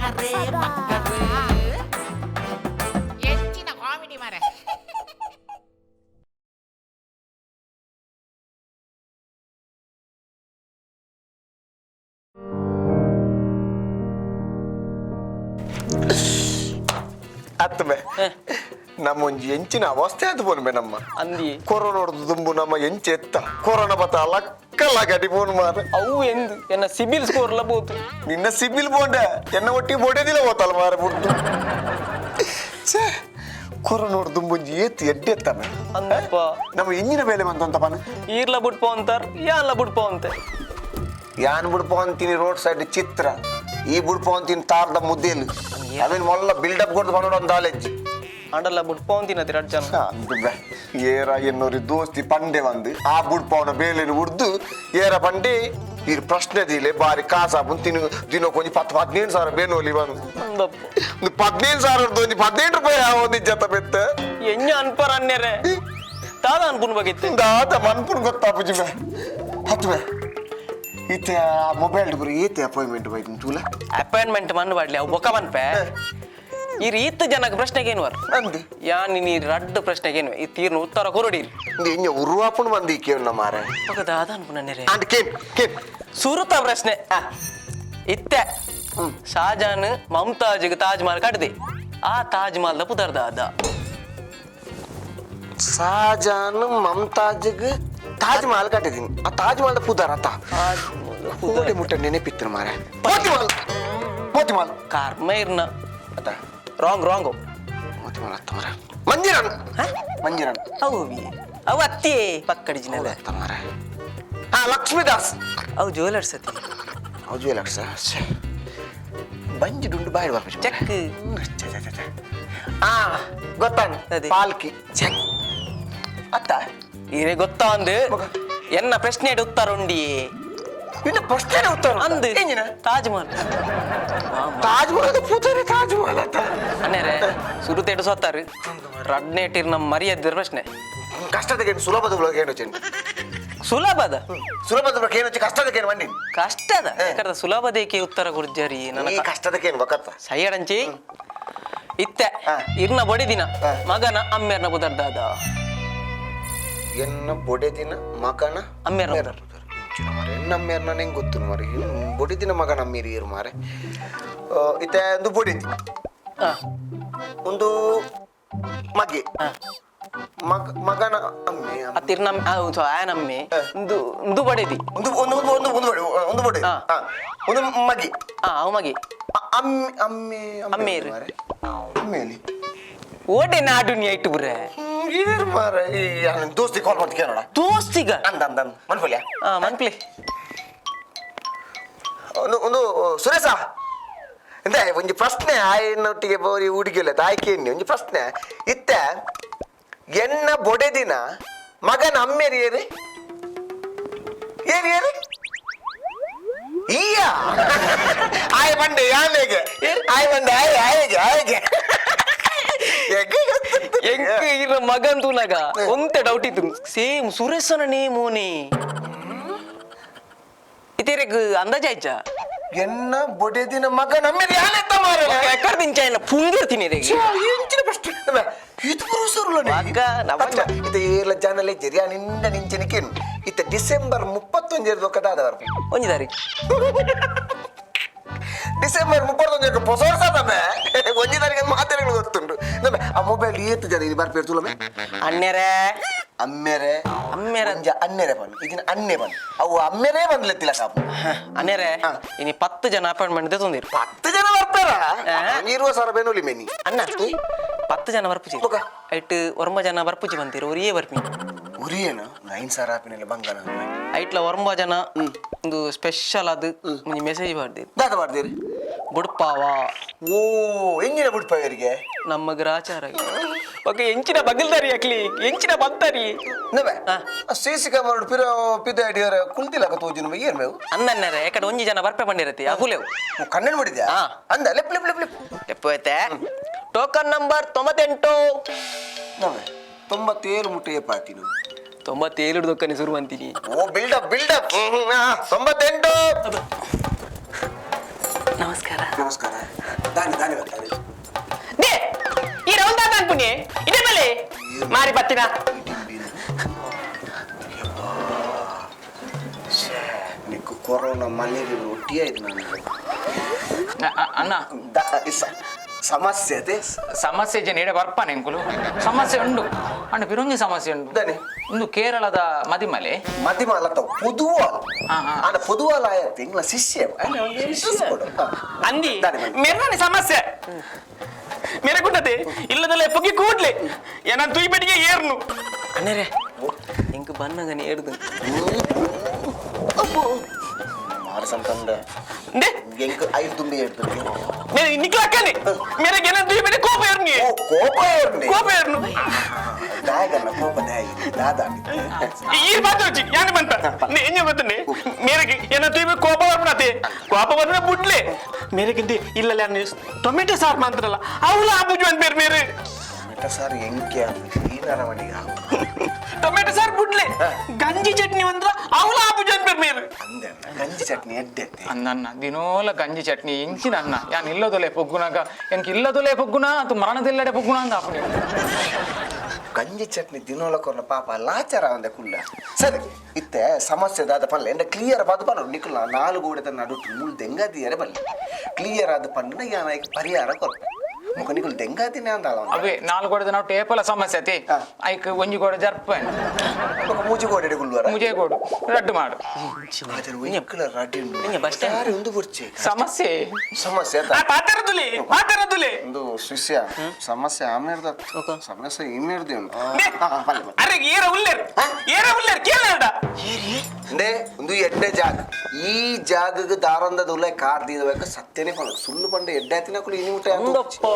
ಮಾರೇ ಮಕ್ಕಳು ಹೆಚ್ಚಿನ ಕಾಮಿಡಿ ಮಾರೆ. ಅತ್ತಮೆ, ನಮ್ಮ ಒಂಜಿ ಎಂಚಿನ ಅವಸ್ಥೆ ಅದು ಪೋನ್ಬೆ ನಮ್ಮ. ಅಂದಿ. ಕೊರೋನಾ ದುಂಬು ನಮ್ಮ ಎಂಚೆ ಎತ್ತ ಕೊರೋನಾ ಬತ್ತ ಲಕ್ಕಲ್ಲ ಗಡಿ ಫೋನ್ ಮಾರ. ಅವು ಎಂದು ಎನ್ನ ಸಿಬಿಲ್ ಸ್ಕೋರ್ ಲ ಬೋತು. ನಿನ್ನ ಸಿಬಿಲ್ ಬೋಂಡೆ ಎನ್ನ ಒಟ್ಟಿಗೆ ಬೋಡೇದಿಲ್ಲ ಹೋತಲ್ಲ ಮಾರ ಬುಡ್ದು. ಛೇ, ಕೊರೋನಾ ದುಂಬು ಒಂಜಿ ಏತ್ ಎಡ್ಡೆ ಎತ್ತಮೆ. ಅಂದಪ್ಪ. ನಮ್ಮ ಎಂಜಿನ ಬೇಲೆ ಬಂತಂತ ಪಾನ. ಈರ್ಲ ಬುಟ್ಪ ಅಂತಾರ, ಯಾನ್ಲ ಬುಟ್ಪ ಅಂತೆ. ಯಾನ್ ಬುಡ್ಪ ಅಂತೀನಿ ರೋಡ್ ಸೈಡ್ ಚಿತ್ರ, ಈ ಬುಡ್ಪ ಅಂತೀನಿ ತಾರ್ದ ಮುದ್ದೆಲ್ ಅವೇನ್ ಮೊಲ್ಲ ಬಿಲ್ಡಪ್ ಕೊಡ್ದು ಬಂದೋಡು ಒಂದು ನಾಲೆಜ್. ಆಂಡಲ್ಲ ಬುಟ್ಪ ಅಂತೀನಿ ಅತಿ ರಡ್ ಜನ. ಅಂದು ಬೆ ಏರ ಎನ್ನೋರಿ ದೋಸ್ತಿ ಪಂಡೆ ಬಂದು ಆ ಬುಡ್ಪವನ ಬೇಲೆನು ಉಡ್ದು ಏರ ಪಂಡೆ ಈ ಪ್ರಶ್ನೆ ದಿಲೆ ಬಾರಿ ಕಾಸಾಪುನ್ ತಿನ್ನು ದಿನಕ್ಕೊಂಜಿ ಒಂಜಿ 10 15 ಸಾವಿರ ಬೇನೋಲಿ ಬಂದು. ಅಂದಪ್ಪ. ಒಂದು 15 ಸಾವಿರದ ಒಂಜಿ 18 ರೂಪಾಯಿ ಯಾವ ಒಂದು ಇಜ್ಜತ್ತ ಬೆತ್ತ. ಎಂಜ ಅನ್ಪರ ಅನ್ನೆರೆ ತಾದ ಅನ್ಪುನ್ ಬಗಿತ್ತೆ. ದಾದ ಮನ್ಪುನ್ ಗೊತ್ತಾಪುಜಿ ಬೆ ಹತ್ತು ಬೆ. ಇತ್ತೆ ಆ ಮೊಬೈಲ್ ಬುರಿ ಏತೆ ಅಪಾಯಿಂಟ್ಮೆಂಟ್ ಬೈದಿನ ತೂಲ. ಅಪಾಯಿಂಟ್ಮೆಂಟ್ ಮಣ್ಣು ಬಾಡ್ಲಿ ಅವು ಬೊಕ ಮನ್ಪೆ. ಈ ರೀತ ಜನಕ್ಕೆ ಪ್ರಶ್ನೆಗೆ ಏನು ಅಂದಿ. ಯಾನ್ ನೀ ರಡ್ಡು ಪ್ರಶ್ನೆಗೆ ಏನು ಈ ತೀರ್ನ ಉತ್ತರ ಕೊರಡಿರಿ. ಇಂದು ಇಂಜ ಉರುವಾಪುನ್ ಬಂದು ಈಕೆ ಮಾರೆ. ಬೊಕ ದಾದ ಅನ್ಪುನ ಅನ್ನೆರೆ. ಅಂಡ್ ಕೇನ್ ಕೇನ್. ಸುರುತ ಪ್ರಶ್ನೆ ಇತ್ತೆ, ಶಾಜಾನ್ ಮಮ್ತಾಜ್ಗೆ ತಾಜ್ ಮಹಲ್ ಕಡ್ದೆ, ಆ ತಾಜ್ ಮಹಲ್ ಪುದರ್ದ ಅದ? ಶಾಜಾನ್ ಮಮ್ತಾಜ್ಗ್ ತಾಜ್ ಮಹಲ್ ಕಟ್ಟಿದ್ದೀನಿ, ಆ ತಾಜ್ ಮಹಲ್ ಪುದರ್ ಅತ್ತ? ಕೋಡೆ ಮುಟ್ಟ ನೆನಪಿತ್ತು ಮಾರೆ. ಮೋತಿಮಾಲ್, ಮೋತಿಮಾಲ್. ಕರ್ಮ ಇರ್ನ. ಅತ್ತ? Wrong wrong. ಮೋತಿಮಾಲ್ ಅತ್ತ ಮಾರೆ. ಮಂಜಿರನ್, ಮಂಜಿರನ್. ಅವು ಬಿ ಅವು ಅತ್ತಿ ಪಕ್ಕಡಿಜಿನಲ್ಲ. ಅತ್ತ ಮಾರೆ. ಹಾ, ಲಕ್ಷ್ಮೀದಾಸ್. ಅವು ಜ್ಯುವೆಲರ್ಸ್ ಅತಿ. ಅವು ಜ್ಯುವೆಲರ್ಸ್. ಬಂಜಿ ದುಂಡು ಬಾಯಿ ಬರ್ಪು. ಚೆಕ್. ಆ ಗೊತ್ತಾನ. ಅದೇ. ಪಾಲ್ಕಿ. ಚೆಕ್. ಅತ್ತ? ಇರೇ ಗೊತ್ತಾ ಅಂದು. ಎನ್ನ ಪ್ರಶ್ನೆ ಉತ್ತರ ಉಂಡಿ. ಇನ್ನು ಪ್ರಶ್ನೆ ಉತ್ತರ ಅಂದು. ಎಂಜಿನ? ತಾಜ್ ಮಹಲ್. ತಾಜ್ ಮಹಲ್ ಪೂಜಾರಿ ತಾಜ್ ಮಹಲ್ ಅತ್ತ? ಅನ್ನೇರೆ ಸುರುತೇಟು ಸತ್ತಾರು ರಡ್ನೇಟಿರ್ ನಮ್ಮ ಮರ್ಯಾದೆ ಪ್ರಶ್ನೆ. ಕಷ್ಟದ ಏನು, ಸುಲಭದ ಒಳಗೆ ಏನು ಚೆಂಡು? ಸುಲಭದ. ಸುಲಭದ ಏನು వచ్చి, ಕಷ್ಟದಕ್ಕೇನು ಬಂಡಿ. ಕಷ್ಟದ ಯಾಕಂದ್ರೆ ಸುಲಭದೇಕೆ ಉತ್ತರ ಗುರ್ಜರಿ ನನ್ನ. ಈ ಕಷ್ಟದಕ್ಕೇನು ಬಕತ್ತ. ಸೈಯಡಂಚಿ ಇತ್ತೆ. ಇರ್ನ ಬಡಿದಿನ ಮಗನ ಅಮ್ಮೇರ್ನ ಬುದರ್ದಾದ? ಎನ್ನ ಬೊಡೆದಿನ ಮಗನ ಅಮ್ಮೇರ್ನ. ಇಂಚಿನ ಮಾರೆ, ಎನ್ನ ಅಮ್ಮೇರ್ನ ನಿಂಗೆ ಗೊತ್ತು ಮಾರೆ. ಬೊಡಿದಿನ ಮಗನ ಅಮ್ಮೀರಿ ಇರು ಮಾರೆ. ಇತ್ತೆ ಒಂದು ಬೊಡಿದಿ, ಒಂದು ಮಗೆ, ಮಗ ಮಗನ ಅಮ್ಮೆ. ಅತ್ತಿರ್ನ ಆಯನಮ್ಮೆ ಒಂದು ಒಂದು ಬಡಿದಿ. ಒಂದು ಒಂದು ಒಂದು ಒಂದು ಒಂದು ಬಡಿ ಒಂದು ಬೊಡಿ. ಒಂದು ಮಗಿ. ಅವ ಮಗಿ. ಅಮ್ಮೆ ಅಮ್ಮೆ. ಅಮ್ಮೇರು. ಮಾರೆ, ಅಮ್ಮೇಲಿ. ಓಡೆ ನಾಡು ನೀ ಐಟು ಬುರೆ. ಏರು ಮಾರೆ, ಈ ದೋಸ್ತಿ ಕಾಲ್ ಮಾಡ್ತೀನಿ ನೋಡ. ದೋಸ್ತಿಗ. ಅಂದ ಅಂದ ಅಂದ ಮನ್ಫಲ್ಯ. ಮನ್ಪ್ಲಿ. ಒಂದು ಒಂದು ಸುರೇಶ ಎಂತ ಒಂಜಿ ಪ್ರಶ್ನೆ ಆಯನೊಟ್ಟಿಗೆ ಬೋರಿ ಹುಡುಗಿಲ್ಲ ತಾಯ್ಕೆ ಒಂಜಿ ಪ್ರಶ್ನೆ ಇತ್ತ, ಎನ್ನ ಬೊಡೆದಿನ ಮಗನ ಅಮ್ಮೇರಿ ಏರಿ ಏರಿ ಏರಿ ಈಯ ಆಯ್ ಬಂಡೆ ಯಾನೆಗೆ ಆಯ್ ಬಂಡೆ ಆಯ್ ಆಯಗೆ ಆಯಗೆ ಎಂಕ್ ಇರ ಮಗನ್ ತೂನಗ ಒಂತೆ ಡೌಟ್ ಇತ್ತು, ಸೇಮ್ ಸುರೇಶನ ನೇಮೋನಿ ಇತೇರೆಗ್ ಅಂದಾಜ ಆಯ್ಚಾ? ಎನ್ನ ಬೊಡೆದಿನ ಮಗನ ಅಮ್ಮೇರಿ ಯಾನೆತ್ತ ಮಾರೆ. ಎಕ್ಕಡ್ದಿಂಚ ಪುಂಗಿರ್ತೀನಿ ಇರೆಗ್. ಎಂಚಿನ ಪ್ರಶ್ನೆ ಇದು ಪುರುಷರುಲ್ಲ. ಮಗ ನಮ್ಮ ಇತ್ತ ಏರ್ಲ ಜನಲೆ ಜರಿಯ ನಿಂದ ನಿಂಚನಿಕೇನು ಇತ್ತ ಡಿಸೆಂಬರ್ 31 ಕದಾದ ಬರ್ಪಿ. ಒಂಜಿ ತಾರೀಕು. ಡಿಸೆಂಬರ್ 31 ಹೊಸ ವರ್ಷ ತಮ್ಮೆ. ಒಂಜಿ ತಾರೀಕು ಮಾತೆಗಳು ಗೊತ್ತುಂಟು ನಮ್ಮ. ಆ ಮೊಬೈಲ್ ಏತ್ ಜನ ಇಲ್ಲಿ ಬರ್ಪೇರು ತುಲಮೆ. ಅಣ್ಣೆರೆ. ಅಮ್ಮೆರೆ. ಅಮ್ಮೆರೆ. ಒಂಜ ಅನ್ನೆರೆ ಬನ್ ಇದಿನ ಅನ್ನೆ ಬನ್ ಅವು ಅಮ್ಮೆರೇ ಬಂದ್ಲೆತ್ತಿಲ್ಲ ಕಾಪು. ಅಣ್ಣೆರೆ, ಇನಿ 10 ಜನ ಅಪಾಯಿಂಟ್ಮೆಂಟ್ ತಂದಿರು. 10 ಜನ ಬರ್ತಾರ? ಇರುವ ಸರ ಬೇನುಲಿ ಮೆನಿ. ಅಣ್ಣ, 10 ಜನ ಬರ್ಪುಜಿ. ಬೊಕ? ಐಟ್ ಒರ್ಂಬ ಜನ ಬರ್ಪುಜಿ ಬಂದಿರು, ಒರಿಯೇ ಬರ್ಪಿ. ಉರಿಯೇನು ನೈನ್ ಸಾವಿರ ಆಪಿನೆಲ್ಲ ಬಂಗನ. ಐಟ್ಲ ಒರ್ಂಬ ಜನ ಒಂದು ಸ್ಪೆಷಲ್ ಅದು ಒಂಜಿ ಮೆಸೇಜ್ ಮಾಡ್ದಿರು. ದಾದ ಮಾಡ್ತೀರಿ? ಬುಡ್ಪಾವ. ಓ, ಎಂಜಿನ ಬಿಡ್ಪವರಿಗೆ? ನಮ್ಮ ಗ್ರಾಚಾರ ಓಕೆ ಎಂಚಿನ ಬಗಲ್ದಾರಿ ಅಕ್ಲಿ ಎಂಚಿನ ಬಂತಾರಿ. ನವೆ ಸಿ ಸಿ ಕ್ಯಾಮರಾ ಪಿರ ಪಿದ ಅಡಿಯರ ಕುಲ್ತಿಲಕ ತೋಜಿನ ಏನ್ ಮೇವು. ಅನ್ನನ್ನರೆ ಯಾಕಡೆ ಒಂಜಿ ಜನ ಬರ್ಪೆ ಬಂದಿರತಿ ಅಗುಲೆವು. ಕಣ್ಣನ್ ಮಾಡಿದ್ಯಾ? ಅಂದ ಲೆಪ್ ಲೆಪ್ ಲೆಪ್ ಲೆಪ್. ತೆಪ್ಪು ಟೋಕನ್ ನಂಬರ್ 98. ನವೆ 97 ಮುಟ್ಟೆ ಪಾತಿನು. 97 ದೊಕ್ಕನೆ ಶುರು ಅಂತೀನಿ. ಓ, ಬಿಲ್ಡಪ್ ಬಿಲ್ಡಪ್. 98. ನಮಸ್ಕಾರ. ನಮಸ್ಕಾರ. ದಾನಿ ದಾನಿ ಬರ್ತಾರೆ. They, ಈ ರೌಂಡ್ ದಾದ ಅನ್ಪುನಿ ಇದೇ ಬಲೆ ಮಾರಿ ಬತ್ತಿನ. ನಿಕ್ಕು ಕೊರೋನಾ ಮಲೇರಿಯಾ ಒಟ್ಟಿ ಆಯ್ತು ನನಗೆ. ಅಣ್ಣ. ಸಮಸ್ಯೆ ಅದೇ. ಸಮಸ್ಯೆ ಜನ ಇಡ ಬರ್ಪಾನೆ ಎಂಕುಲು ಸಮಸ್ಯೆ ಉಂಡು ಅಂಡ ಪಿರೊಂಜಿ ಸಮಸ್ಯೆ ಉಂಡು. ದಾನೆ? ಒಂದು ಕೇರಳದ ಮದಿಮಲೆ. ಮದಿಮಾಲ ಅಥವಾ ಪೊದುವಾಲ. ಹಾ, ಹಾ. ಆಂಡ ಪೊದುವಾಲ ಆಯತ್ ಎಂಗ್ಲ ಶಿಷ್ಯ ಆಯ್ನ ಅವ್ನಿಗೆ interest ಕೊಡು. ಹಾ. ಅಂದಿ. ದಾನೆ ಬನ್ನಿ. ಮೆರ್ನನೆ ಸಮಸ್ಯೆ ಮೇರೆ ಗುಂಡತೆ ಇಲ್ಲದಲ್ಲೇ ಪುಗಿ ಕೂಡ್ಲೆ ಏನ ತುಯ್ ಬೆಡಿಗೆ ಏರ್ನು. ಅಣ್ಣರೇ, ಎಂಕ್ ಬನ್ನಗನೆ ಏಡ್ದು. ಮಾರಸಂತಂಡ. ದೆ. ಎಂಕ್ ಐದು ತುಂಬಿ ಹೇಳ್ತಾರೆ. ಮೇರೆ ನಿಕ್ಲಕ್ಕನೆ ಮೇರೆ ಗೆನ ತುಯ್ ಬೆಡಿ ಕೋಪ ಏರ್ನಿ. ಓ, ಕೋಪ ಏರ್ನಿ. ಕೋಪ ಏರ್ನು. ದಾಯಗಲ್ಲ ಕೋಪ ದಾಯ ದಾದ. ಈ ಮಾತಾಡ್ಚಿ ಯಾನು ಬಂತ ಎಂಜ ಬರ್ತನೆ ಮೇರೆಗೆ ಏನ ತುಯ್ ಕೋಪ ಬರ್ಪಣತೆ ಕೋಪ ಬರ್ಪಣ ಬುಡ್ಲೆ ಮೇರೆಗಿಂತ ಇಲ್ಲಲ್ಲ ಟೊಮೆಟೊ ಸಾರು ಮಾತ್ರಲ್ಲ ಅವಳ ಆಪುಜು ಅಂತ ಬೇರೆ ಬೇರೆ. ಟೊಮೆಟೊ ಸಾರು ಎಂಕೆ ಈ ನರವಣಿಗೆ. ಟೊಮೆಟೊ ಸಾರು ಬುಡ್ಲೆ ಗಂಜಿ ಚಟ್ನಿ ಒಂದ್ರ ಅವಳ ಆಪುಜು ಅಂತ ಬೇರೆ ಬೇರೆ. ಅಂದೆ ಗಂಜಿ ಚಟ್ನಿ ಎಡ್ಡೆ. ಅನ್ನ ದಿನೋಲ ಗಂಜಿ ಚಟ್ನಿ ಇಂಚಿನ ಅನ್ನ ಯಾನ್ ಇಲ್ಲದೊಲೆ ಪೊಗ್ಗುನಾಗ ಎಂಕ್ ಇಲ್ಲದೊಲೆ ಪೊಗ್ಗುನ ಅದು ಮರಣದಿಲ್ಲಡೆ ಪೊಗ್ಗುನ ಅಂದ ಅಪ್ಪು. ಗಂಜಿ ಚಟ್ನಿ ದಿನೋಲ ಕೊರ್ನ ಪಾಪ ಲಾಚಾರ ಒಂದೆ ಕುಲ್ಲ. ಸರಿ, ಇತ್ತೆ ಸಮಸ್ಯೆ ದಾದ ಪಲ್ಲೆ ಎಂಡ ಕ್ಲಿಯರ್ ಬಾದು ಪನ್ನು ನಿಕುಲ ನಾಲ್ಕು ಗೋಡೆ ನಡುಟು ಮೂಲು ದೆಂಗಾದಿಯರೆ ಬಲ್ಲೆ ಕ್ಲಿಯರ್ ಆದ ಪನ್ನ ಯಾನ ಪರಿಹಾರ ಕೊರ್ಪೆ ಮುಖ ನಿಕುಲ್ ದೆಂಗಾದಿನೇ ಅಂದಾಳ. ಅವೇ ನಾಲ್ಕು ಗೋಡೆ ನಾವು ಟೇಪಲ ಸಮಸ್ಯೆ ಅತಿ. ಐಕ್ ಒಂಜಿ ಗೋಡೆ ಜರ್ಪೇನು. ఒక ಮೂಜಿ ಗೋಡೆ ಗುಲ್ವರ. ಮುಜೆ ಗೋಡು ರಡ್ಡು ಮಾಡು. ರಡ್ಡಿ. ಇಂಜೆ bus stand. ಸಾರಿ ಒಂದು ಬುರ್ಚಿ. ಸಮಸ್ಯೆ. ಸಮಸ್ಯೆ ಆ ಪಾತೆರದುಲೆ ಪಾತೆರದುಲೆ. ಒಂದು ಶಿಷ್ಯ ಸಮಸ್ಯೆ ಆಮೇರ್ದ. ಓಕೆ. ಸಮಸ್ಯೆ ಇಮೇರ್ದೆ ಉಂಟು. ಅರೆ ಏರ ಉಲ್ಲೇರ್ ಏರ ಉಲ್ಲೇರ್ ಕೇಳಡ. ಅಂದೆ ಒಂದು ಎಡ್ಡೆ ಜಾಗ ಈ ಜಾಗಕ್ಕೆ ದಾರಂದದ ಉಲ್ಲೆ ಕಾರ್ ದೀದಬೇಕು ಸತ್ಯನೇ ಪಂಡ ಸುಳ್ಳು ಪಂಡ ಎಡ್ಡೆ ಆತಿನ ಕುಲಿ ಇನಿ ಮುಟ್ಟ. ಉಂಡಪ್ಪ.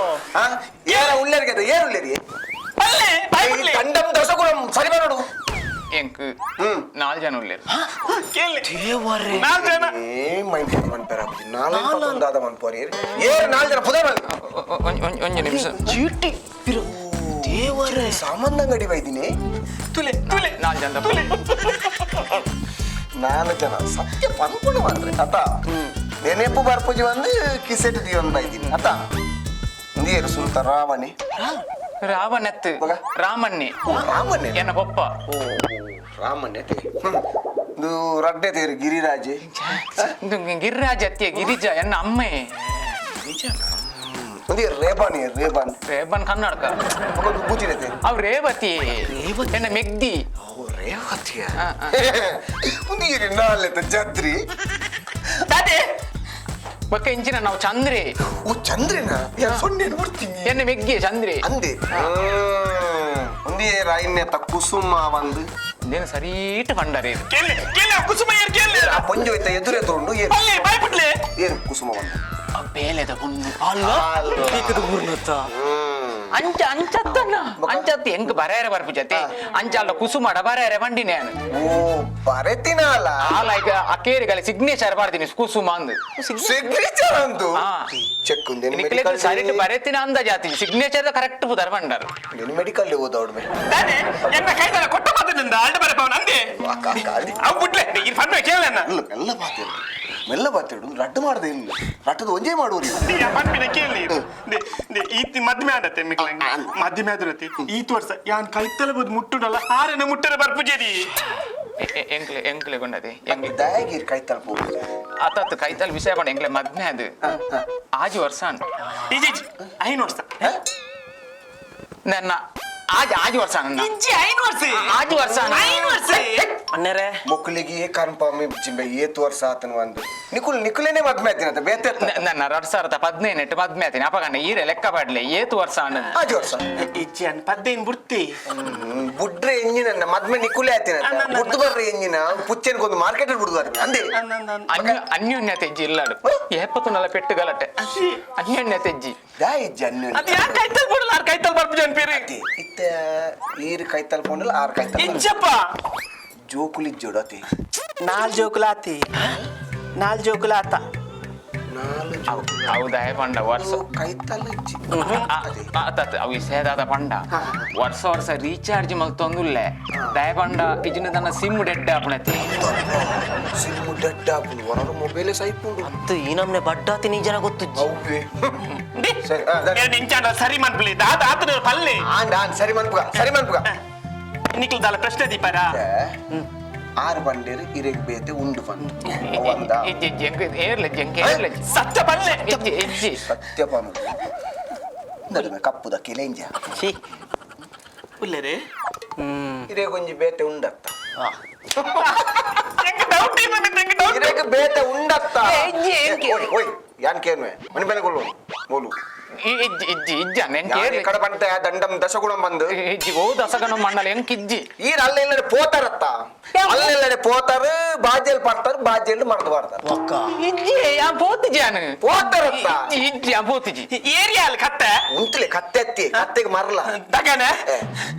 ಏರ ಉಲ್ಲೇರಿಗೆ ಏರು ಉಲ್ಲೇರಿ. ಪಲ್ಲೆ ಬಾಯ್ಬಿಡ್ಲೆ. ಕಂಡಂ ದಶಕುಲಂ ಸರಿ ಬರೋಡು. ಎಂಕ್ ನಾಲ್ ಜನ ಉಲ್ಲೇರು. ಕೇಳಿ. ದೇವರೇ. ನಾಲ್ಕು ಜನ. ಏ ಮೈಂಡ್ ಮನ್ಪೆರ ನಾಲ್ ದಾದ ಮನ್ಪೋರಿ ಏರು ನಾಲ್ ಜನ ಪುದರ್. ಒಂಜಿ ನಿಮಿಷ. ಚೀಟಿ ಬಿರು ದೇವರೇ. ಸಾಮಾನ್ ಅಂಗಡಿ ಬೈದಿನಿ. ತುಲೆ ತುಲೆ. ನಾಲ್ ಜನ. ತುಲೆ. ನಾಲ್ಕು ಜನ ಸತ್ಯ ಪನ್ಪುಣ ಮಾತ್ರ ಅತ ನೆನೆಪು ಬರ್ಪುಜಿ ಒಂದು ಕಿಸೆಟ್ ದಿಯೊಂದು ಬೈದಿನಿ ಅತ ನೀರು ಸುಲ್ತ ರಾಮನಿ. ರಾವಣತ್. ಮಗ? ರಾಮನ್ನೇ. ಓ, ರಾಮನ್ನೇ. ಎನ್ನ ಪಪ್ಪ. ಓ ರಾಮನ್ನೇ ಇದು ರಡ್ಡೆ ತೇರು ಗಿರಿರಾಜೆ. ಇದು ಗಿರಿರಾಜ ಅತ್ತಿಯ ಗಿರಿಜ ಎನ್ನ ಅಮ್ಮೆ. ಒಂದು ರೇಬಾನ್ ರೇಬಾನ್. ರೇಬನ್ ಕನ್ನಡಕ. ಒಂದು ಬೂಚಿನ ತೇರು. ಅವ್ ರೇವತಿ ಎನ್ನ ಮೆಗ್ದಿ. ಓ ರೇವತಿಯ. ಒಂದು ಏರಿ ನಾಲೆತ ಜತ್ರಿ. ದಾದೆ. ಬೊಕ್ಕ ಇಂಚಿನ ನಾವು ಚಂದ್ರಿ. ಓ ಚಂದ್ರನ ಯಾರು ಸೊನ್ನೆ ಬಿಡ್ತೀನಿ. ಎನ್ನ ಮೆಗ್ಗಿ ಚಂದ್ರಿ. ಅಂದೆ ಒಂದು ರೈನ್ಯತ ಕುಸುಮ ಒಂದು. ಇದೇನು ಸರೀಟ್ ಪಂಡರಿ ಇದು. ಕೇಳಿ ಕೇಳಿ ಕುಸುಮ ಏರ್ ಕೇಳಿ. ಆ ಪೊಂಜು ಹೋಯ್ತ ಎದುರೇ ತಗೊಂಡು ಏರು. ಪಲ್ಲೆ ಬಾಯ್ಬಿಡ್ಲೆ. ಏರು ಕುಸುಮ ಒಂದು. ಬೇಲೆದ ಪೊಣ್ಣು. ಅಲ್ಲ ಈಕದ ಊರ್ನತ್ತ. ಅಂಚ ಅಂಚತ್ತನ್ನ ಅಂಚತ್ತಿ ಎಂಕ್ ಬರೇರೆ ಬರ್ಪು ಜೊತೆ ಅಂಚಾಲ ಕುಸುಮಡ ಬರೇರೆ ಬಂಡಿನೇ. ಓ ಬರೆತಿನ ಅಲ್ಲ. ಆಲೈಕ ಅಕೇರಿಗಲ ಸಿಗ್ನೇಚರ್ ಬರ್ತೀನಿ ಕುಸುಮ ಅಂದು. ಸಿಗ್ನೇಚರ್ ಅಂದು. ಹಾ. ಚೆಕ್ ನಿಕ್ಲೆಗ್ ಸರಿಟ್ ಬರೆತಿನ ಅಂದ ಜಾತಿ ಸಿಗ್ನೇಚರ್ ಕರೆಕ್ಟ್ ಪುದರ್ ಬಂಡರು. ನೀನು ಮೆಡಿಕಲ್ ಓದೋಡ್ ಮೇ. ದಾದೆ ಎನ್ನ ಕೈದಲ್ಲ ಕೊಟ್ಟ ಮಾತಿನಿಂದ ಅಲ್ಡ ಬರಪವನ ಅಂದೆ. ಅಕ್ಕ ಅಕ್ಕ ಅಲ್ಲಿ. ಅವ್ ಬಿಡ್ಲೆ ಈ ಫನ್ ಕೇಳಣ್ಣ. ಇಲ್ಲ ಮೆಲ್ಲ ಬಾತಿರು ಮೆಲ್ಲ ಬಾತಿರು ರಡ್ಡು ಮಾಡದೆ ಇಲ್ಲ ರಟ್ಟದ ಒಂಜೇ ಮಾಡುವರು. ಪನ್ಪಿನ ಕೇಳಿ ಈತಿ ಮದ್ಮೆ ಆಡತ್ತೆ ಮಿಕ್ಲಂಗ್ ಮದ್ಮೆ ಆದಿರತ್ತೆ ಈತ್ ವರ್ಷ ಯಾನ್ ಕೈತಲ ಬುದ್ ಮುಟ್ಟುಡಲ್ಲ ಆರೆನ ಮುಟ್ಟರೆ ಬರ್ಪುಜೇರಿ. ಎಂಕ್ಲೆ ಎಂಕ್ಲೆ ಕೊಂಡದೆ ಎಂಕ್ಲೆ. ದಯಗಿರ್ ಕೈ ತಲುಪು. ಅತ್ತತ್ತು ಕೈತಲ್ ವಿಷಯ ಪಂಡ ಎಂಕ್ಲೆ ಮದ್ಮೆ ಅದು ಆಜಿ ವರ್ಷ ಅನ್. ಈಜಿ ಐನು ವರ್ಷ. ನನ್ನ ಆಜಿ ಆಜಿ ವರ್ಷ ನನ್ನ. ಇಂಚಿ ಐನು ವರ್ಷ. ಆಜಿ ವರ್ಷ ಅನ್ನ. ಐನು ವರ್ಷ. ಅಣ್ಣರೇ. ಮೊಕ್ಕಳಿಗೆ ಏ ಕನ್ಫರ್ಮ್ ಜಿಂಬೆ ಏತ್ ವರ್ಷ ಆತನ ಒಂದು ನಿಕುಲ್ ನಿಕುಲೇನೆ ಮದ್ಮೆ ಆತಿನಂತ ಬೇತೆ. ನನ್ನ 2018 ಮದ್ಮೆ ಆತೀನಿ ಅಪಗಣ್ಣ ಈರೆ ಲೆಕ್ಕ ಪಾಡ್ಲೆ ಏತು ವರ್ಷ ಅಣ್ಣ. ಆಜಿ ವರ್ಷ. ಇಜ್ಜಿ ಅನ್ ಪದ್ದೇನ್ ಬುಡ್ತಿ. ಬುಡ್ರೆ ಎಂಜಿನ ಮದ್ಮೆ ನಿಕುಲೆ ಆತಿನಂತ ಬುಡ್ದು ಬರ್ರೆ ಎಂಜಿನ ಪುಚ್ಚೆನ್ಗೊಂದು ಮಾರ್ಕೆಟ್ ಬುಡ್ದು ಬರ್ರೆ ಅಂದೆ. ಅನ್ಯೋನ್ಯತೆ ಇಜ್ಜಿ ಇಲ್ಲಾಡು ಏಪತ್ತು ನಲ್ಲ ಪೆಟ್ಟು ಗಲಟೆ ಅನ್ಯೋನ್ಯತೆ ಇಜ್ಜಿ. ದಾಯಿ ಜನ್ಯ. ಅದು ಯಾಕೆ ಕೈತಲ್ ಬಿಡಲ್ಲ ಆರ್ ಕೈತಲ್ ಬರ್ಪುಜ ಅನ್ಪೇರಿ. ಇತ್ತ ಈರ್ ಕೈ ತಲುಪೊಂಡಲ್ಲ ಆರ್ ಕೈ ತಲುಪ. ಇಜ್ಜಪ್ಪ. ಜೋಕುಲಿ ಜೋಡತಿ. ನಾಲ್ ಜೋಕುಲಾತಿ ನಾಲ್ ಜೋಕುಲಾತ. ನಾಲ್ ಜೋಕುಲು. ಹೌದಾ ಪಂಡ ವರ್ಷ ಕೈತಲ್ಲ ಇಜ್ಜಿ. ಅದೇ. ಅತ್ತ ಅವು ಇಸೇದಾದ ಪಂಡ ವರ್ಷ ವರ್ಷ ರೀಚಾರ್ಜ್ ಮಲ್ತೊಂದುಲ್ಲೆ. ದಯ ಪಂಡ ಇಜಿನ ತನ್ನ ಸಿಮ್ ಡೆಡ್ ಆಪಣತಿ. ಸಿಮ್ ಡೆಡ್ ಆಪುಂಡು, ಹೊರರು ಮೊಬೈಲ್ ಸೈಪುಂಡು. ಅತ್ತು ಈ ನಮ್ನೆ ಬಡ್ಡಾತಿ ನೀ ಜನ ಗೊತ್ತುಜ್ಜಿ. ಅವ್ವೆ. ಸರಿ, ದಾನೆ. ಮೇರೆ ನಿಂಚಾಂಡ ಸರಿ ಮನ್ಪುಲಿ ದಾದ ಆತನ ಪಲ್ಲೆ. ಆಂಡ್ ಆಂಡ್ ಸರಿ ಮನ್ಪುಗ, ಸರಿ ಮನ್ಪುಗ. ನಿಕ್ಲು ದಾಲ ಪ್ರಶ್ನೆ ದೀಪಾರ. ಆರು ಬಂಡೇರು ಇರೆಗ್ ಬೇತೆ ಉಂಡು ಪಂದು ಒಂದ. ಇಜ್ಜಿ ಇಜ್ಜಿ, ಎಂಕ್ ಏರ್ಲೆ ಎಂಕ್ ಏರ್ಲೆ. ಸತ್ಯ ಪಲ್ಲೆ. ಇಜ್ಜಿ ಇಜ್ಜಿ. ಸತ್ಯ ಪಂದು ನಡುವೆ ಕಪ್ಪುದ ಕೆಲೆಂಜ. ಛೀ. ಉಲ್ಲೇರೆ. ಇರೆಗೊಂಜಿ ಬೇತೆ ಉಂಡತ್ತ. ಎಂಕ್ ಡೌಟ್ ಇಲ್ಲ, ಎಂಕ್ ಡೌಟ್. ಇರೆಗ್ ಬೇತೆ ಉಂಡತ್ತ. ಏ, ಇಜ್ಜಿ, ಎಂಕೆ? ಓಯ್ ಓಯ್, ಯಾನ್ ಕೇನ್ವೆ ಮನಿ ಮೇಲೆ ಕೊಲ್ಲು ಮೋಲು. ಇಜ್ಜಿ ಇಜ್ಜಿ ಇಜ್ಜಿ ಅಣ್ಣ, ಎಂಕ್ ಯಾನ್ ಏರ್ಲೆ. ಈ ಕಡೆ ಬಂತೆ ದಂಡಂ ದಶಗುಣಂ ಬಂದು. ಇಜ್ಜಿ, ಓ ದಸಗಣ ಮಂಡಲ ಎಂಕ್ ಇಜ್ಜಿ. ಈರ್ ಅಲ್ಲೆಲ್ಲಡೆ ಪೋತಾರತ್ತ, ಅಲ್ಲೆಲ್ಲಡೆ ಪೋತಾರ, ಬಾಜೆಲ್ ಪಡ್ತಾರ, ಬಾಜೆಲ್ ಮರ್ದು ಬಾರ್ತಾರ. ಒಕ್ಕ. ಇಜ್ಜಿ, ಯಾನ್ ಪೋತಿಜಿ ಯಾನ್. ಪೋತಾರತ್ತ. ಇಜ್ಜಿ ಇಜ್ಜಿ, ಯಾನ್ ಪೋತಿಜಿ. ಏರಿಯಾಲ್ ಕತ್ತೆ. ಉಂತಲೆ ಕತ್ತೆ ಅತ್ತಿ ಕತ್ತೆಗೆ ಮರಲ. ದಗನೆ. ಏ.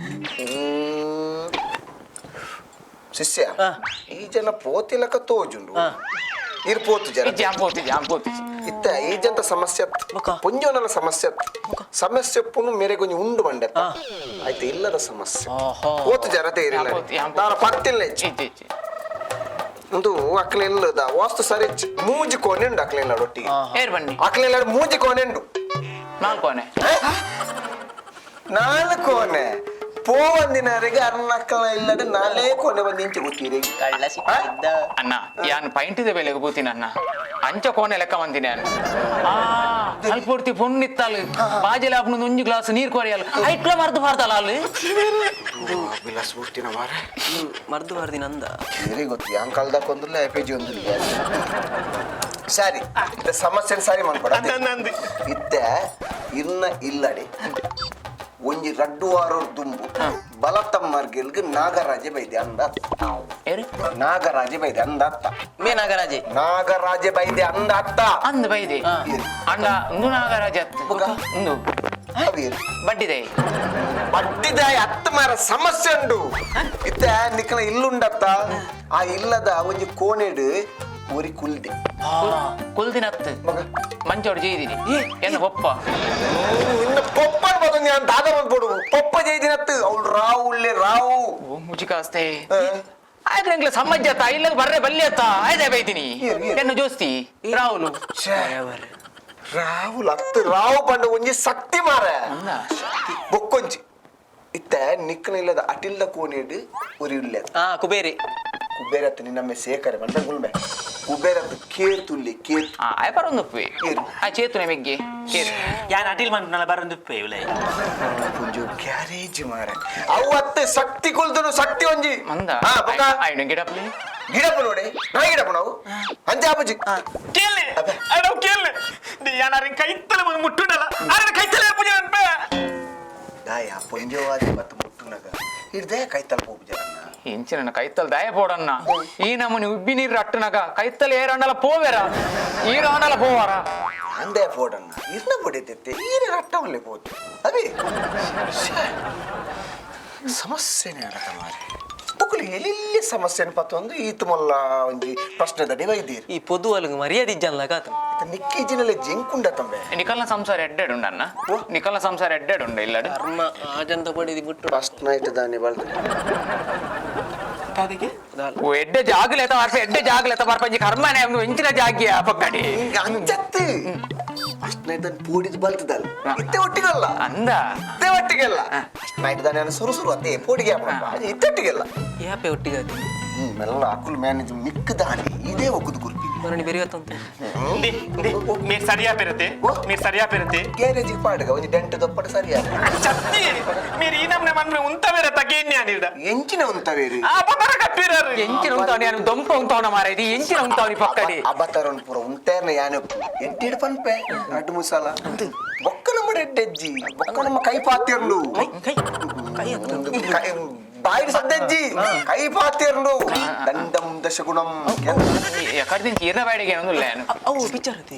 ಹ್ಮ್. ಶಿಷ್ಯ, ಈ ಜನ ಪೋತಿಲಕ ತೋಜುಂಡು. ಇರ್ ಪೋತು ಜನ. ಇಜ್ಜಿ, ಯಾನ್ ಪೋತಿಜಿ, ಯಾನ್ ಪೋತಿಜಿ. ಇತ್ತ ಈ ಜಂತ ಸಮಸ್ಯೆ ಬೊಕ್ಕ? ಪುಂಜೋನಲ ಸಮಸ್ಯೆ ಸಮಸ್ಯೆ ಪುನು ಮೇರೆ ಕೊಂಚ ಉಂಡು ಬಂಡೆ. ಆಯ್ತು, ಇಲ್ಲದ ಸಮಸ್ಯೆ. ಆಹಾ. ಪೋತು ಜರ ತೇರಿಲ್ಲ. ಯಾನ್ ಪೋತಿ, ಯಾನ್ ಪೋತಿ. ದಾರ ಪತ್ತಿಲ್ಲ ಹೆಚ್ಚು. ಇಜ್ಜಿ ಇಜ್ಜಿ. ಒಂದು ಅಕ್ಲೆಲ್ಲದ ವಾಸ್ತು ಸರಿ ಹೆಚ್ಚು. ಮೂಜಿ ಕೋಣೆ ಉಂಡು ಅಕ್ಲೆಲ್ಲ ಒಟ್ಟಿಗೆ. ಏರ್ ಬನ್ನಿ. ಅಕ್ಲೆಲ್ಲ ಮೂಜಿ ಕೋಣೆ ಉಂಡು. ನಾಲ್ಕು ಕೋಣೆ. ನಾಲ್ಕು ಕೋಣೆ ಪೋವಂದಿನವರೆಗೆ ಅರ್ನಕ್ಕಲ ಇಲ್ಲದೆ ನಾಲೇ ಕೋಣೆ ಬಂದು ಇಂಚೆ ಗೊತ್ತೀರಿ. ಕಳ್ಳ ಸಿಕ್ಕಿದ್ದ. ಅಣ್ಣ, ಯಾನ್ ಪೈಂಟಿದ ಬೆಲೆಗೆ ಪೂತಿನ ಅಣ್ಣ, ಅಂಚ ಕೋಣೆ ಲೆಕ್ಕ ಬಂದಿನಿ ಯಾನ್. ಆ ಅಲ್ಪೊರ್ತಿ ಪೊಣ್ಣಿತ್ತಾಲು ಬಾಜೆಲೆ ಆಪುನ ಒಂಜಿ ಗ್ಲಾಸ್ ನೀರ್ ಕೊರಿಯಲ್ ಐಟ್ಲ ಮರ್ದು ಬಾರ್ದಲ್ಲ ಅಲ್ಲಿ. ವಿಲಾಸ್ ಬಿಡ್ತೀನ ಮಾರ. ಮರ್ದು ಬಾರ್ದಿ ನಂದ. ಸರಿ ಗೊತ್ತು, ಯಾಂಗ್ ಕಲ್ದಕ್ಕೊಂದಿಲ್ಲ ಎಫ್ ಜಿ ಒಂದಿಲ್ಲ. ಸರಿ, ಇತ್ತ ಸಮಸ್ಯೆ ಸರಿ ಮಾಡ್ಕೊಡ. ನಂದು. ಇತ್ತ ಇನ್ನ ಇಲ್ಲಡೆ ಒಂಜಿ ರಡ್ಡು ವಾರ ದುಂಬು ಬಲತಮ್ಮರ್ಗಿಲ್ಗ್ ನಾಗರಾಜೆ ಬೈದೆ ಅಂದ. ಏರು? ನಾಗರಾಜೆ ಬೈದೆ ಅಂದ ಅತ್ತ. ಮೇ ನಾಗರಾಜೆ. ನಾಗರಾಜೆ ಬೈದೆ ಅಂದ ಅತ್ತ. ಅಂದ್ ಬೈದೆ. ಅಣ್ಣ, ಉಂದು ನಾಗರಾಜ ಅತ್ತು. ಬೊಕ್ಕ? ಉಂದು ಅವೇರು? ಬಡ್ಡಿದೆ. ಬಡ್ಡಿದಾಯ ಅತ್ತ ಮಾರ, ಸಮಸ್ಯೆ ಉಂಡು. ಇತ್ತ ನಿಕ್ಕನ ಇಲ್ಲುಂಡತ್ತ, ಆ ಇಲ್ಲದ ಒಂಜಿ ಕೋಣೆಡು ಒರಿ ಕುಲ್ದೆ. ಕುಲ್ದಿನ ಅತ್ತು. ಮಗ. ಮಂಚೋಡು ಜೈದಿನಿ ಎನ್ನ ಪೊಪ್ಪ. ಇನ್ನು ಪೊಪ್ಪನ ಬದಲು ನಾನು ದಾದ ಬಂದ್ಬಿಡು ಪೊಪ್ಪ ಜೈದಿನತ್ತು ಅವಳು ರಾವು ಉಳ್ಳೆ ರಾವು. ಓ ಮುಜಿಕಾಸ್ತೆ. ಆಯ್ತು, ಎಂಗ್ಲ ಸಮ್ಮಜ್ಜತ್ತ ಇಲ್ಲ ಬರ್ರೆ ಬಲ್ಯತ್ತ ಆಯ್ತಾ ಬೈದಿನಿ. ಏರ್, ಏರ್. ಎನ್ನ ಜೋಸ್ತಿ ರಾಹುಲು. ಛೇ, ರಾಹುಲ್ ಅತ್ತು, ರಾವು ಪಂಡ ಒಂಜಿ ಶಕ್ತಿ ಮಾರ. ಅಂದ. ಬೊಕ್ಕೊಂಜಿ ಇತ್ತ ನಿಕ್ಕನ ಇಲ್ಲದ ಅಟಿಲ್ದ ಕೋಣೆಡು ಒರಿ ಉಳ್ಳೆ. ಹಾ, ಕುಬೇರಿ. ಕುಬೇರತ್ತು ನಿನ್ನಮ್ಮೆ ಸೇಕರೆ ಬಂದ ಗುಲ್ಮೆ ಕುಬೇರತ್ತು ಕೇತುಲ್ಲೆ ಕೇತು. ಆ ಆಯ್ ಬರೊಂದುಪ್ಪೆ. ಏರು? ಆ ಚೇತುನೆ ಮೆಗ್ಗೆ ಕೇತು. ಯಾನ್ ಅಟಿಲ್ ಮನ್ಪುನಲ ಬರೊಂದುಪ್ಪೆ ಇವ್ಲೆ. ಒಂಜಿ ಗ್ಯಾರೇಜ್ ಮಾರ, ಅವು ಅತ್ತೆ ಶಕ್ತಿ ಕುಲ್ದನು ಶಕ್ತಿ ಒಂಜಿ. ಮಂದ. ಹಾ ಬೊಕ್ಕ. ಆಯ್ನ ಗಿಡಪ್ಲಿ. ಗಿಡಪ್ಪ ನೋಡಿ ನಾ ಗಿಡಪ್ಪ ನಾವು ಅಂಜಾಬುಜಿ. ಕೇಳಿ ಅಡವ್ ಕೇಳಿ, ಯಾನ್ ಅರಿನ್ ಕೈತ್ತಲ ಬಂದು ಮುಟ್ಟುಂಡಲ ಅರನ ಕೈತ್ತಲ ಪೂಜೆ ಅನ್ಪೆ. ದಾಯ ಪೊಂಜೋವಾದಿ ಮತ್ತು ಮುಟ್ಟುನಗ ಹಿಡ್ದೆ ಕೈತಲ್ ಪೋಪು ಜನ. ಎಂಚಿನ ಕೈತಲ್ ದಾಯ ಪೋಡನ್ನ, ಈ ನಮೂನಿ ಉಬ್ಬಿ ನೀರು ಅಟ್ಟನಗ ಕೈತಲ್ ಏರಂಡಲ ಪೋವೆರ, ಈ ರಾಂಡಲ ಪೋವಾರ. ಅಂದೇ ಫೋಡನ್ನ ಇರ್ನ ಪೊಡೆತೈತೆ ಈರೆ ರಟ್ಟವಲ್ಲೇ ಪೋತು ಅದೇ. ಶ್ಯೆ, ಸಮಸ್ಯೆನೇ ಅಡತ ಮಾರೆ, ಬುಕ್ಕುಲು ಎಲ್ಲಿ ಸಮಸ್ಯೆನ ಪತ್ತೊಂದು ಈತ ಮೊಲ್ಲ ಒಂಜಿ ಪ್ರಶ್ನೆ ದಡಿ ವೈದ್ದೀರಿ. ಈ ಪೊದು ಅಲ್ಗ್ ಮರ್ಯಾದೆ ಇಜ್ಜನ್ಲ ಕಾತ. ನಿಕ್ಕಿ ಜಿನಲೆ ಜಿಂಕುಂಡ ತಂಬೆ. ನಿಕಲ್ನ ಸಂಸಾರ ಎಡ್ಡೆಡುಂಡ ಅಣ್ಣ, ನಿಕಲ್ನ ಸಂಸಾರ ಎಡ್ಡೆಡುಂಡ ಇಲ್ಲಡು. ಕರ್ಮ ಆಜಂತ ಪಡಿದಿ ಬಿಟ್ಟು. ಫಸ್ಟ್ ನೈಟ್ ದಾನಿ ಬಳ್ದು. ಅದಕ್ಕೆ. ಓ ಎಡ್ಡೆ ಜಾಗಲೆತ ಬರ್ಪ, ಎಡ್ಡೆ ಜಾಗಲೆತ ಬರ್ಪ, ಇಂಜಿ ಕರ್ಮನೆ ಒಂದು ಇಂಚಿನ ಜಾಗಿಯ ಪಕ್ಕಡಿ. ಅಂಚತ್ತು ಫಸ್ಟ್ ನೈಟ್ ದಾನಿ ಪೋಡಿದ್ ಬಲ್ತದಲ್ಲ ಇತ್ತೆ ಒಟ್ಟಿಗಲ್ಲ. ಅಂದ. ಇತ್ತೆ ಒಟ್ಟಿಗೆಲ್ಲ ಫಸ್ಟ್ ನೈಟ್ ದಾನಿ ನಾನು ಸುರು ಸುರು ಅತ್ತೆ ಪೋಡಿಗೆ ಹಾಪುನಪ್ಪ ಇತ್ತೊಟ್ಟಿಗೆಲ್ಲ. ಯಾಪೆ ಒಟ್ಟಿಗೆ ಆತಿ? ಮೆಲ್ಲ ಅಕುಲ್ ಮ್ಯಾನೇಜ್ ಮಿಕ್ಕ ದಾನಿ ಇದೇ ಒಕ್ಕುದು ಗುರ್ಪಿ. ಮರಣಿ ಬೆರಿಯತ್ತಂತ. మీరు సరియా పెరితే, మీరు సరియా పెరితే. ಗ್ಯಾರೇಜಿಗೆ ಪಾಡುಗ ಒಂಜಿ ಡೆಂಟ್ ದೊಪ್ಪಡ ಸರಿಯಾ. ಚತ್ತಿ మీరు ಈ ನಮ್ನೆ ಮನ್ನೆ ಉಂತ ಬೇರೆ ತಗೇನ್ಯ ನೀಡ. ಎಂಚಿನ ಉಂತವೇರಿ? ಆ ಪತರ ಕಪ್ಪಿರಾರು. ಎಂಚಿನ ಉಂತಾವನಿ ನಾನು ದೊಂಪ ಉಂತಾವನ ಮಾರ ಇದು ಎಂಚಿನ ಉಂತಾವನಿ ಪಕ್ಕಡಿ. ಅಬತಾರನ್ ಪೂರ ಉಂತೇರ್ನ ಯಾನೆ ಎಂಟಿಡ್ ಪನ್ಪೆ ಅಡ್ಡು ಮುಸಾಲ ಬೊಕ್ಕ ನಮ್ಮ ಎಡ್ಡೆಜ್ಜಿ ಬೊಕ್ಕ ನಮ್ಮ ಕೈ ಪಾತಿರ್ಲು. ಕೈ ಕೈ ಕೈ ಹತ್ರ. ಬಾಯಿಡ್ ಸದ್ದೆಜ್ಜಿ ಕೈ ಪಾತಿರ್ಲು ದಂಡಂ ದಶಗುಣಂ. ಎಕಡೆ ಇರ್ನ ಬಾಡಿಗೆ ಏನೊಂದುಲ್ಲ ನಾನು. ಅವು ಪಿಕ್ಚರ್ ಅತಿ.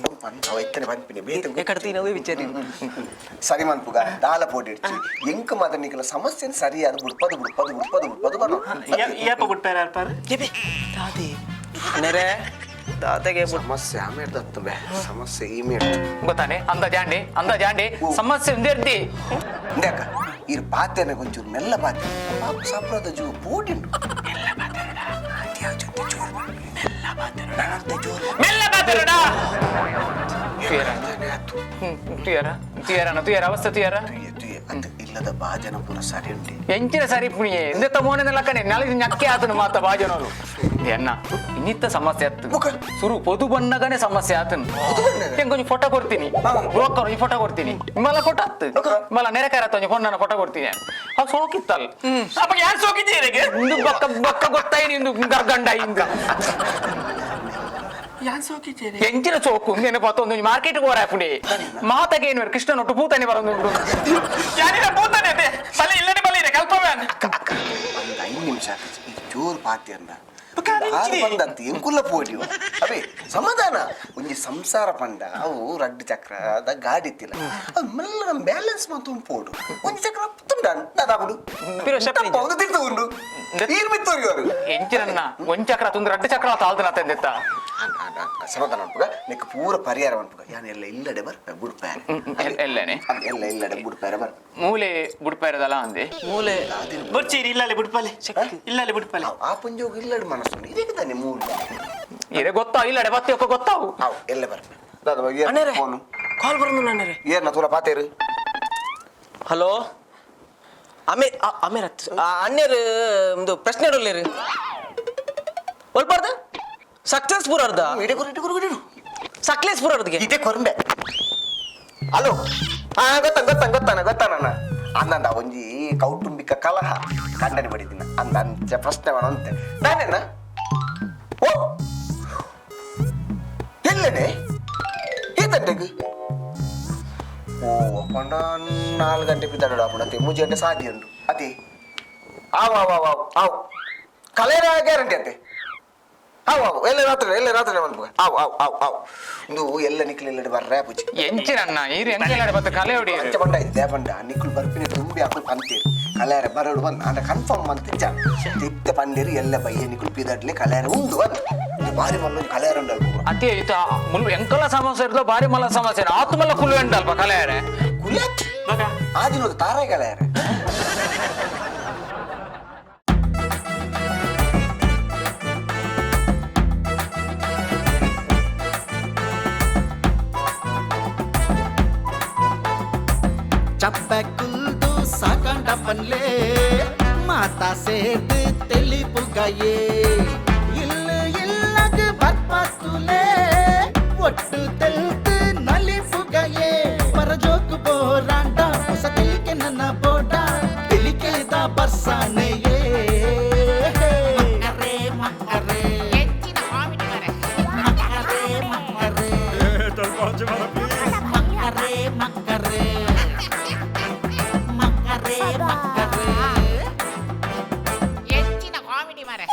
ಅವ ಇತ್ತನೆ ಪನ್ಪಿನಿ ಬೇತೆ. ಎಕಡೆ ತೀನವೇ ಪಿಕ್ಚರ್. ಸರಿ ಮನ್ಪುಗ ದಾಲ ಪೋಡಿಡ್ಚಿ ಎಂಕ್ ಮಾತ್ರ ನಿಕಲ ಸಮಸ್ಯೆ ಸರಿಯಾದ ಬುಡ್ಪದು ಬುಡ್ಪದು ಬುಡ್ಪದು ಬುಡ್ಪದು ಬರೋ. ಏಪ ಬಿಟ್ಟಾರ ಅರ್ಪಾರು. ಏಪೆ ದಾದಿ ನೆರೆ. ದಾದಗೆ ಸಮಸ್ಯೆ ಆಮೇಲೆ ದತ್ತು ಬೇ ಸಮಸ್ಯೆ ಈ ಮೇಡ್ ಗೊತ್ತಾನೆ ಅಂದ ಜಾಂಡಿ ಅಂದ ಜಾಂಡಿ ಸಮಸ್ಯೆ ಒಂದಿರ್ತಿ ಇಂದಾಕ ಇರ್ ಪಾತೆನ ಕೊಂಚೂರು ಮೆಲ್ಲ ಪಾತೆ ಪಾಪ ಸಪ್ರದ ಜೂ ಪೋಟಿಂಡು ಮೆಲ್ಲ ಪಾತೆರಡ ಜೊತೆ ಜೋರು ಮೆಲ್ಲ ಪಾತೆರಡ ಜೋರು ಮೆಲ್ಲ ಪಾತೆರಡ ತುಯರ ತುಯರನ ತುಯರ ಅವಸ್ಥೆ ತುಯರ ತುಯ್ಯ ತುಯ್ಯ ಅದು ಇಲ್ಲದ ಬಾಜನ ಪೂರ ಸರಿ ಉಂಟೆ ಎಂಚಿನ ಸರಿ ಪುಣಿಯೆ ಇಂದೆತ್ತ ಮೋನೆದ ಲಕ್ಕನೆ ನಲಿದ ನಕ್ಕೆ ಆತನು ಮಾತ ಬಾಜನೋರು ಎನ್ನ ಇನ್ನಿತ್ತ ಸಮಸ್ಯೆ ಆತು ಬೊಕ? ಸುರು ಪೊದು ಬಣ್ಣಗನೆ ಸಮಸ್ಯೆ ಆತನು ಪೊದು ಬಣ್ಣಗ? ಎಂಕೊಂಚ ಫೋಟೋ ಕೊಡ್ತೀನಿ ಬ್ರೋಕರ್ ಒಂಜಿ ಫೋಟೋ ಕೊಡ್ತೀನಿ ನಿಮ್ಮಲ್ಲ ಫೋಟೋ ಆತು ಬೊಕ? ನಿಮ್ಮಲ್ಲ ನೆರೆಕಾರ ಒಂಜಿ ಫೋನ್ ಫೋಟೋ ಕೊಡ್ತೀನಿ ಅವ್ ಸೋಕಿತ್ತಲ್ಲ ಅಪ್ಪ ಯಾರು ಸೋಕಿದ್ದೀರಿ ಇಂದು ಬಕ್ಕ ಬಕ್ಕ ಗೊತ್ತಾಯಿ ನಿಂದು ಗರ್ಗಂಡ ಇಂದು ಯಾರು ಸೋಕಿದ್ದೀರಿ ಎಂಚಿನ ಸೋಕು ನೆನಪಾತು ಒಂದು ಮಾರ್ಕೆಟ್ ಹೋರ ಪುಣಿ ಮಾತಾಗ ಏನು ಕೃಷ್ಣ ನೊಟ್ಟು ಪೂತಾನೆ ಬರೋದು ಯಾರಿನ ಭೂತಾನೆ ಅದೇ ಬಲೆ ಇಲ್ಲನೆ ಬಲೆ ಇದೆ ಕಲ್ಪವ್ಯಾನ್ ಅಕ್ಕ ಅಕ್ಕ ಒಂದು ಐದು ನಿಮಿಷ ಆಕಚಿ ಇದು ಜೋರು ಪಾತಿ ಅಂದ ಬೊಕ ಅದು ಇಂಚಿದೆ. ಬಂದಂತ ಎಂಕುಲ್ಲ ಪೋಡಿಯು ಅವೇ ಸಮಾಧಾನ ಒಂಜಿ ಸಂಸಾರ ಪಂಡ ಅವು ರಡ್ಡು ಚಕ್ರದ ಗಾಡಿ ಇತ್ತಿಲ್ಲ ಅದು ಮೆಲ್ಲ ನಮ್ಮ ಬ್ಯಾಲೆನ್ಸ್ ಮಾತು ಪೋಡು ಒಂಜಿ ಚಕ್ರ ತುಂಡ ದಾದಾಪುಡು ಪಿರ ಶಪ್ನಿ ಒಂದು ತಿರ್ತು ಉಂಡು ನೀರು ಮಿತ್ತೋರಿ ಅವರು ಎಂಚಿನನ್ನ ಒಂದ್ ಚಕ್ರ ತುಂದು ರಡ್ಡು ಚಕ್ರ ತಾಳ್ದನ ತಂದೆತ್ತ ಸಮಾಧಾನ ಅನ್ಪುಗ ನೆಕ್ ಪೂರ ಪರಿಹಾರ ಅನ್ಪುಗ ಯಾನ್ ಎಲ್ಲ ಇಲ್ಲಡೆ ಬರ್ ಬುಡ್ಪಾರೆ ಎಲ್ಲನೆ ಎಲ್ಲ ಇಲ್ಲಡೆ ಬುಡ್ಪಾರೆ ಬರ್ ಮೂಲೆ ಬುಡ್ಪಾರದಲ್ಲ ಅಂದೆ ಮೂಲೆ ಬುಡ್ಚೀರಿ ಇಲ್ಲಲ್ಲಿ ಬುಡ್ಪಲೆ ಇಲ್ಲಲ್ಲಿ ಬುಡ್ಪಲೆ ಆ ಪುಂಜೋಗ ಇಲ್ಲಡೆ ಮನಸ್ಸು ಇದಕ್ಕೆ ತಾನೆ ಮೂಲ ಇದೇ ಗೊತ್ತಾ ಇಲ್ಲಡೆ ಬತ್ತಿ ಒಕ್ಕ ಗೊತ್ತಾವು ಅವು ಎಲ್ಲ ಬರ್ಪೆ ದಾದ ಅಣ್ಣರೇ ಫೋನು ಕಾಲ್ ಬರೋದು ಅಣ್ಣರೇ ಏನ ತೂಲ ಪಾತೇರು ಹಲೋ ಅಮೇ ಅಮೇರ್ ಅತ್ತು ಅಣ್ಣೇರು ಒಂದು ಪ್ರಶ್ನೆ ಇಡೋಲ್ಲೇರು ಒಲ್ಪಾರ್ದ ಸಕ್ಸಸ್ಫುಲ್ ಅರ್ಧ ಇಡೆ ಗುರು ಇಡೆ ಗುರು ಇಡು ಸಕ್ಲೇಸ್ಪುರ ಅರ್ಧಗೆ ಇದೇ ಕೊರಂಬೆ ಹಲೋ ಹಾ ಗೊತ್ತ ಗೊತ್ತ ಗೊತ್ತಾನ ಗೊತ್ತಾನ ಅಂದಂದ ಒಂಜಿ ಕೌಟುಂಬಿಕ ಕಲಹ ಖಂಡನೆ ಬಡಿದಿನ ಅಂದ ಅಂಚ ಪ್ರಶ್ನೆ ಅಂತೆ ನಾನೇನ ಓ ಎಲ್ಲನೆ ಏತಂಟೆಗ್ ಓ ಅಪ್ಪಂಡ ನಾಲ್ಕು ಗಂಟೆ ಬಿದ್ದಾಡ ಅಪ್ಪಣ ಮೂಜಿ ಗಂಟೆ ಸಾಧ್ಯ ಉಂಟು ಅದೇ ಆವ್ ಆವ್ ಆವ್ ಆವ್ ಆವ್ ಕಲೆರ ಗ್ಯಾರಂಟಿ ಅಂತೆ ಆವ್ ಆವ್ ಎಲ್ಲ ರಾತ್ರಿ ಎಲ್ಲ ರಾತ್ರಿ ಮನ್ಪುಗ ಆವ್ ಆವ್ ಆವ್ ಆವ್ ಒಂದು ಎಲ್ಲ ನಿಕ್ಲು ಎಲ್ಲಡೆ ಬರ್ರೆ ಪೂಜೆ ಎಂಚಿನನ್ನ ಈರು ಎಂಕೆಲ್ಲಡೆ ಬತ್ತ ಕಲೆ ಹೊಡಿ ಅಂಚ ಬಂಡ ಇದ್ದೆ ಬಂಡ ನಿಕ್ಲು ಬರ್ಪಿನ ತುಂಬಿ ಅಕುಲು ಪಂತೇರು ಕಲೆಯರ ಬರಡು ಬಂದು ಅಂಡ ಕನ್ಫರ್ಮ್ ಅಂತ ತಿತ್ತ ಪಂಡೇರು ಎಲ್ಲ ಬಯ್ಯ ನಿಕ್ಲು ಪಿದಡ್ಲೆ ಕಲೆಯರ ಉಂಡು ಬಂದು ಬಾರಿ ಮಲ್ಲ ಕಲೆಯರ ಉಂಡು ಅಲ್ಪ ಅತಿ ಇತ್ತ ಮುಲ್ ಎಂಕಲ ಸಮಸ್ಯೆ ಇರ್ತೋ ಬಾರಿ ಮಲ್ಲ ಸಮಸ್ಯೆ ಆತ್ಮಲ್ಲ ಕುಲು ಎಂಡಲ್ಪ ಕಲೆಯರೆ ಕುಲತ್ ಆ ದಿನದ ತಾರಾಯಿ ಕಲೆಯರ ಚಪ್ಪೆ ಕುಲ್ದು ಸಾಕಂಡ ಪನ್ಲೆ ಮಾತಾ ಸೇರ್ದು தெளிப்புகையே இல்லு இல்லகு பத்மத்துலே ஒட்டு தெல்த்து நலிப்புகையே பரஜோக்கு போராண்டா ಹೊಸ ತಿಳಿಕೆ ನನ್ನ ಬೋಡ ತಿಳಿಕೆದ ಬರ್ಸಾನೆಯೇ ಮಕ್ಕರೇ ಮಕ್ಕರೇ ಮಕ್ಕರೇ ಮಕ್ಕರೇ ಮಕ್ಕರೇ ಮಕ್ಕರೇ ಮಕ್ಕರೇ ಮಕ್ಕರೇ ಹೆಚ್ಚಿನ ಕಾಮಿಡಿ ಮಾರೆ.